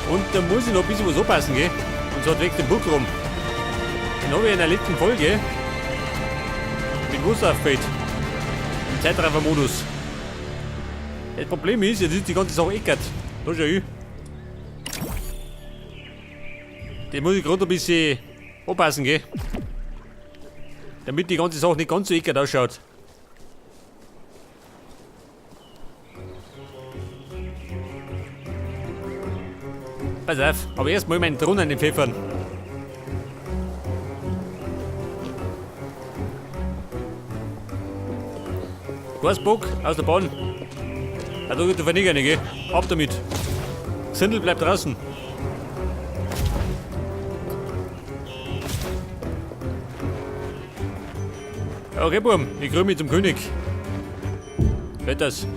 Und da muss ich noch ein bisschen was anpassen, gell? Und zwar wegen dem Bug rum. Den habe ich in der letzten Folge mit Wasser aufgefüllt. Im Zeitraffer-Modus. Das Problem ist, jetzt ist die ganze Sache eckert. Da schau ich. Den muss ich gerade ein bisschen anpassen, gell? Damit die ganze Sache nicht ganz so eckert ausschaut. Pass auf, aber erstmal meinen Drohnen in den Pfeffern. Kein Bock, aus der Bahn. Ah, da geht der Verniger nicht, gell? Ab damit. Sindel bleibt draußen. Okay, Bum, ich grüße mich zum König. Wetters.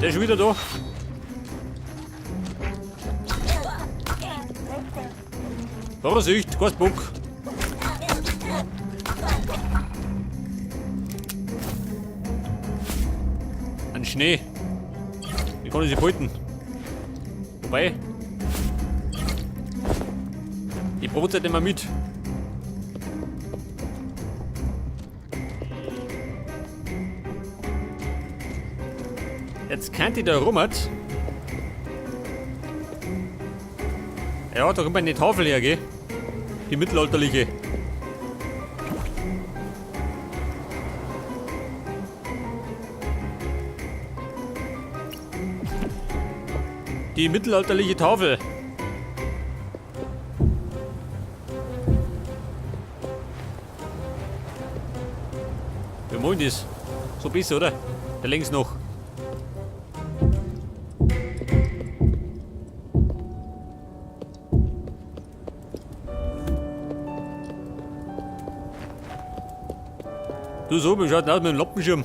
Der ist schon wieder da. Vorsicht, kein Bock. Ein Schnee. Wie kann ich sie beuten? Wobei. Die Brotzeit immer mit. Jetzt kennt ihr da rum. Ja, da kommt eine Tafel her, gell? Die mittelalterliche. Die mittelalterliche Tafel. Wir wollen das. So besser, oder? Da links noch. Du so, wie schaut denn aus mit dem Lampenschirm?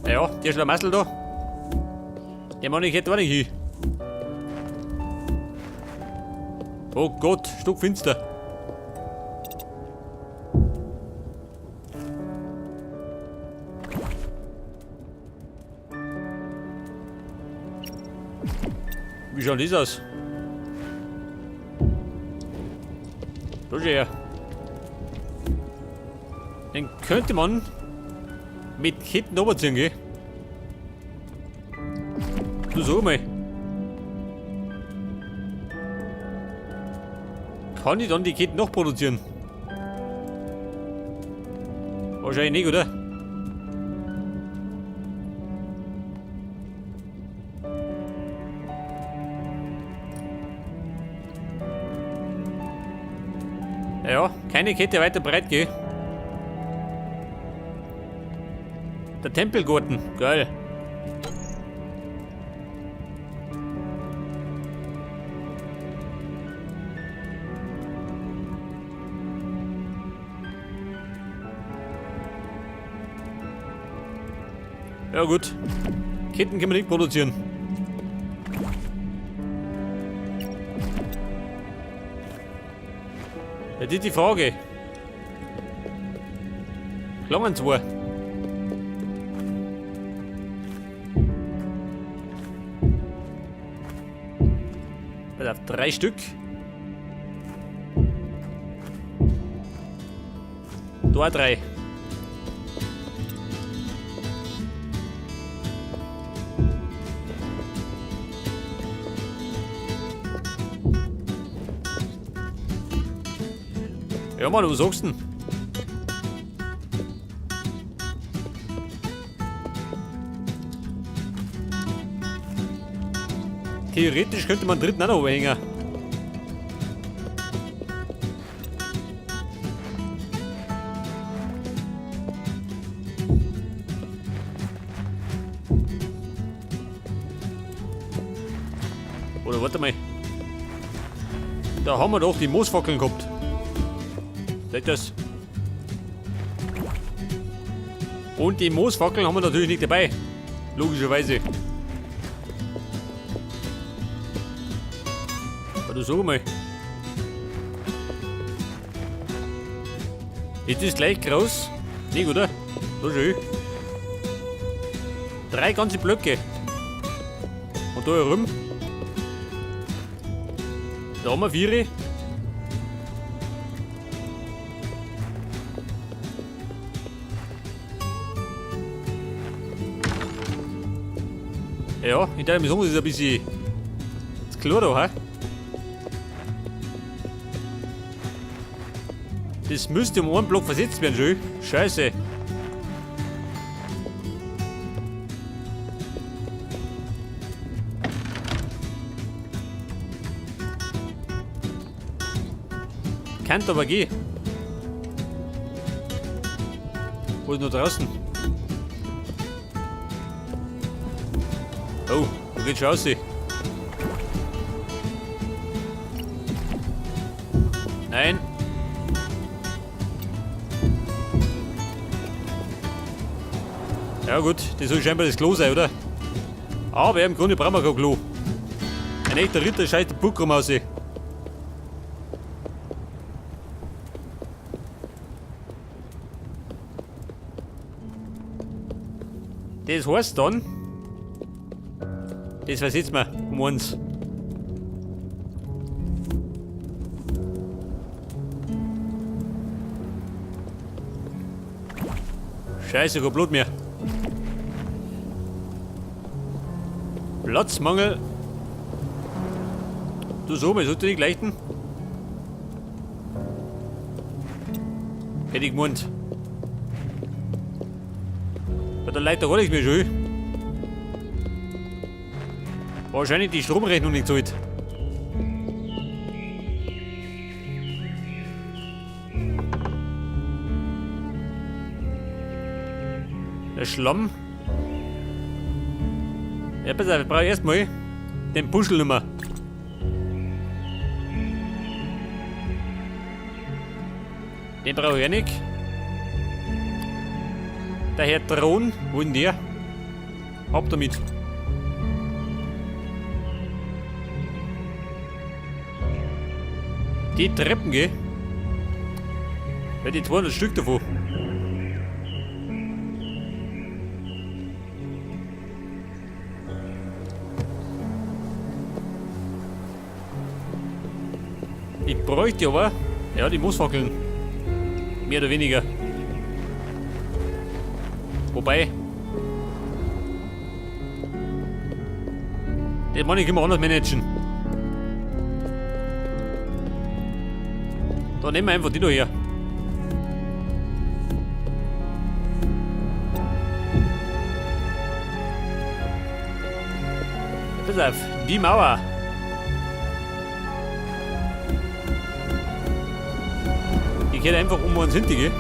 Naja, der Schlamassel da. Der Mann, ich hätte auch nicht hin. Oh Gott, stockfinster. Wie schaut das aus? Da schau her. Den könnte man mit Ketten runterziehen, gell? Du sag mal. Kann ich dann die Ketten noch produzieren? Wahrscheinlich nicht, oder? Ja, keine Kette weiter breit, gell? Der Tempelgarten, geil. Ja gut, Ketten können wir nicht produzieren. Ja, das ist die Frage. Klangen zwei. Pass auf, 3 Stück. Da 3. Ja Mann, was sagst du denn? Theoretisch könnte man einen dritten auch noch überhängen. Oder warte mal. Da haben wir doch die Moosfackeln gehabt. Seht das? Und die Moosfackeln haben wir natürlich nicht dabei. Logischerweise. Aber du sag mal. Ist das gleich groß? Nicht, oder? So schön. 3 ganze Blöcke. Und da herum. Da haben wir 4. Ja, ich darf mir sagen, das ist ein bisschen zu klar da, hä? Das müsste um einen Block versetzt werden, schön. Scheiße. Kann aber gehen. Wo ist noch draußen? Oh, da geht schon raus. Nein. Ja gut, das soll scheinbar das Klo sein, oder? Aber im Grunde brauchen wir kein Klo. Ein echter Ritter scheißt den Buck rum aus. Das heißt dann, das versetzen wir um 1. Scheiße, kein Blut mehr. Platzmangel. Du so, mir sollte nicht leichten. Hätte ich gemeint. Ja, da leitet gar nichts mehr schön. Wahrscheinlich die Stromrechnung nicht zahlt. Der Schlamm. Ja, pass auf, ich brauche erstmal den Puschel nimmer. Den brauche ich auch nicht. Der Herr Thron, wo ist denn der? Ab damit. Die Treppen, gell? Ja, die 200 Stück davon. Ich bräuchte aber, ja, die Moosfackeln. Mehr oder weniger. Wobei, das kann ich immer anders managen. Da nehmen wir einfach die da her. Pass auf, die Mauer. Die geht einfach um uns hinten, gell?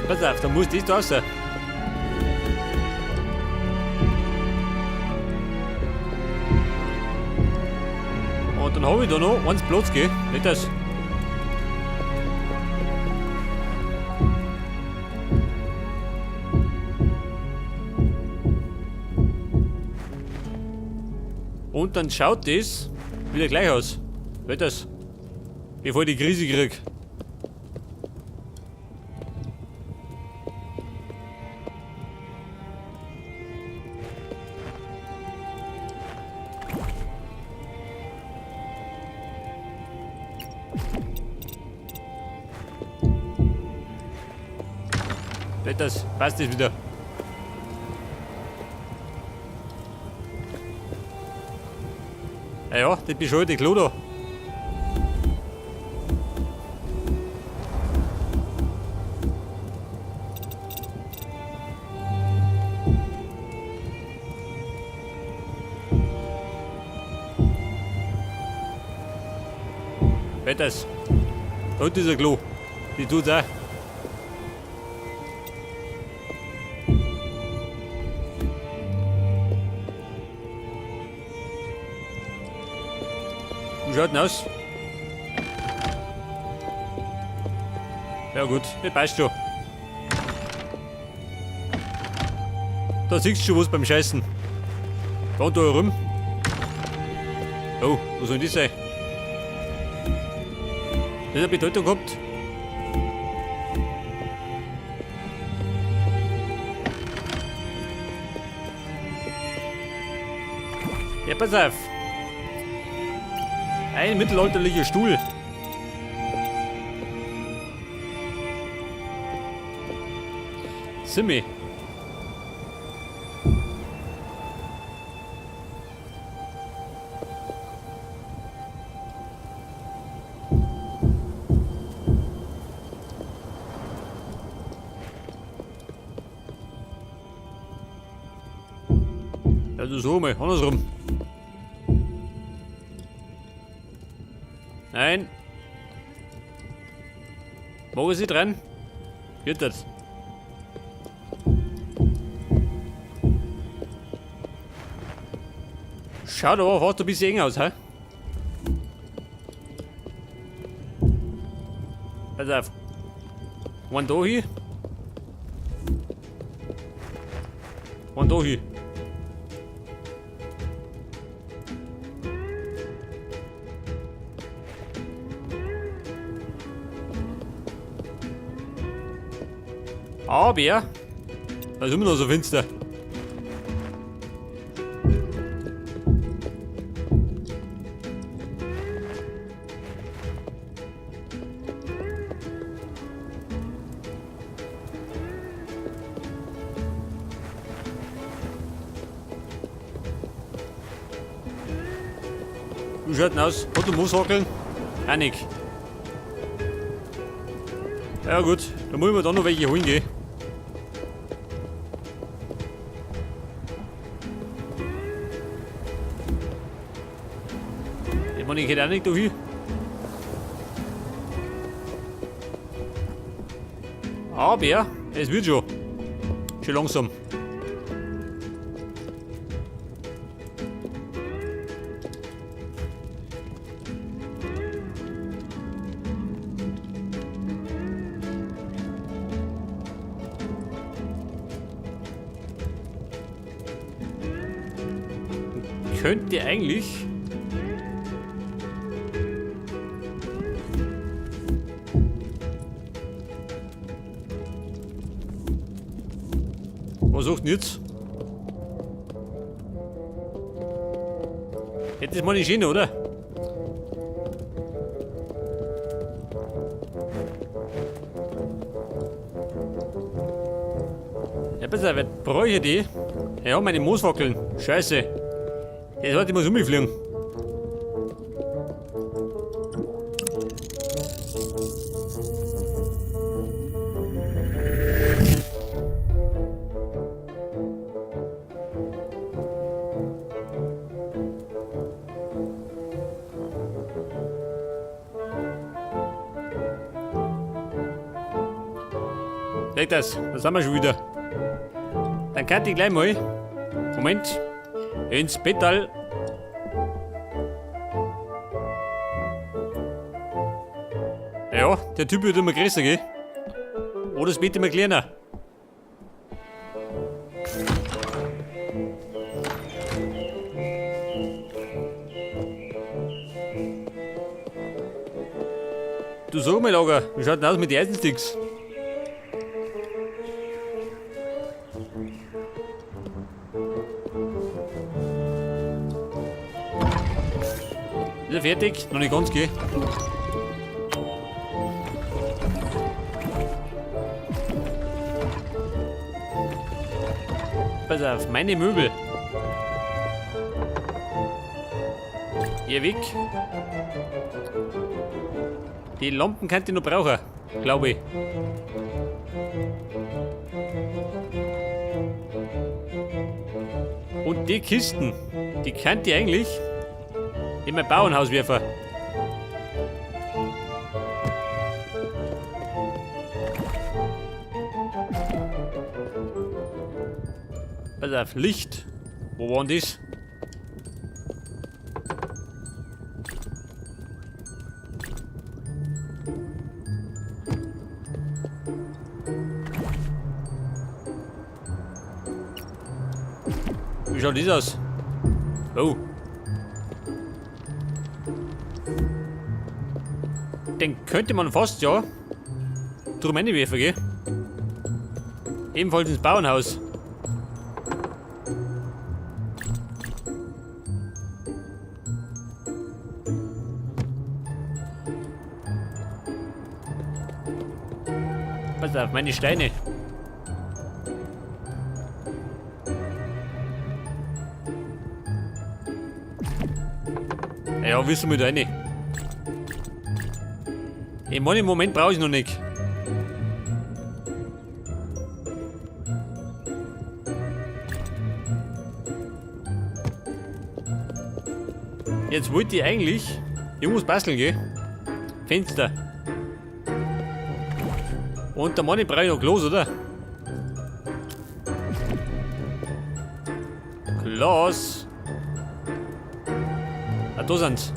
Pass auf, da muss das da raus. Und dann hab ich da noch eins Platz, gell? Nicht das. Und dann schaut das wieder gleich aus. Wird das? Bevor ich die Krise krieg. Wird das? Passt das wieder? Ja, ja, das bescheuerte Klo da. Wird das? Da unten ist ein Klo. Die tut's auch. Wie schaut denn aus? Ja gut, das passt schon. Da siehst du schon was beim Scheißen. Da und da herum. Oh, was soll denn das sein? Das hat eine Bedeutung gehabt. Ja, pass auf. Ein mittelalterlicher Stuhl. Simmi. Also so mal, andersrum. Nein. Wo ist sie dran? Geht das? Schaut aber fast ein bisschen eng aus, hä? Pass auf. One da hier. One da hier. Aber, da ist immer noch so finster. Wie schaut denn aus? Hat der Mooshackeln? Auch. Ja gut, da muss ich mir da noch welche holen gehen. Ich meine, ich hätte auch nicht da hin. Aber es wird schon. Schon langsam. Könnte eigentlich Was sucht denn jetzt? Hätte das mal nicht schön, oder? Ja, pass auf, jetzt brauche ich die. Ja, meine Mooswackeln. Scheiße. Jetzt warte, ich muss umfliegen. Seht das, da sind wir schon wieder. Dann kann ich gleich mal. Moment. Ins Bettal. Ja, der Typ wird immer größer, gell? Oder das Bett immer kleiner. Du sag mal, Lager, wie schaut denn aus mit den Eisensticks? Ist er fertig? Noch nicht ganz, gell? Pass auf, meine Möbel. Hier weg. Die Lampen könnt ihr noch brauchen, glaube ich. Und die Kisten, die könnt ihr eigentlich in mein Bauernhaus werfen. Pass auf, Licht. Wo war denn das? Wie schaut das aus? Oh. Den könnte man fast, ja, drum reinwerfen, gell? Ebenfalls ins Bauernhaus. Pass auf, meine Steine. Ja, wissen wir da rein. Ich meine, im Moment brauche ich noch nicht. Jetzt wollte ich eigentlich... Ich muss basteln, gell? Fenster. Und der Mann brauche ich noch Glas, oder? Glas. Ah, da sind's.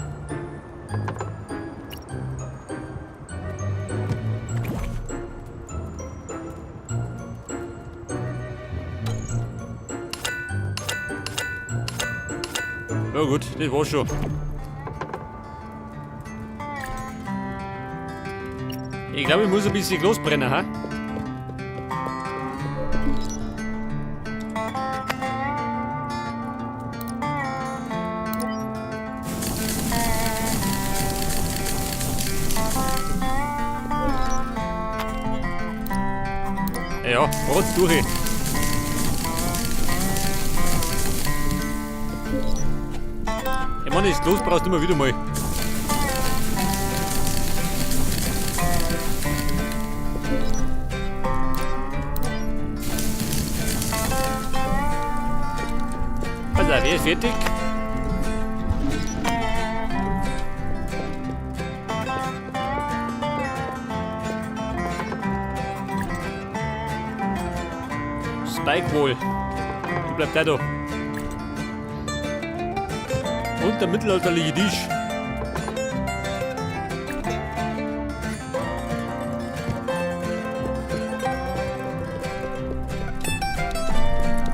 Ja gut, das war's schon. Ich glaube, ich muss ein bisschen Glas brennen, ha? Ja, rotz durch. Ich meine, das Glas brauchst du immer wieder mal. Also, der ist fertig. Spike wohl. Du bleibst da. Und der mittelalterliche Tisch.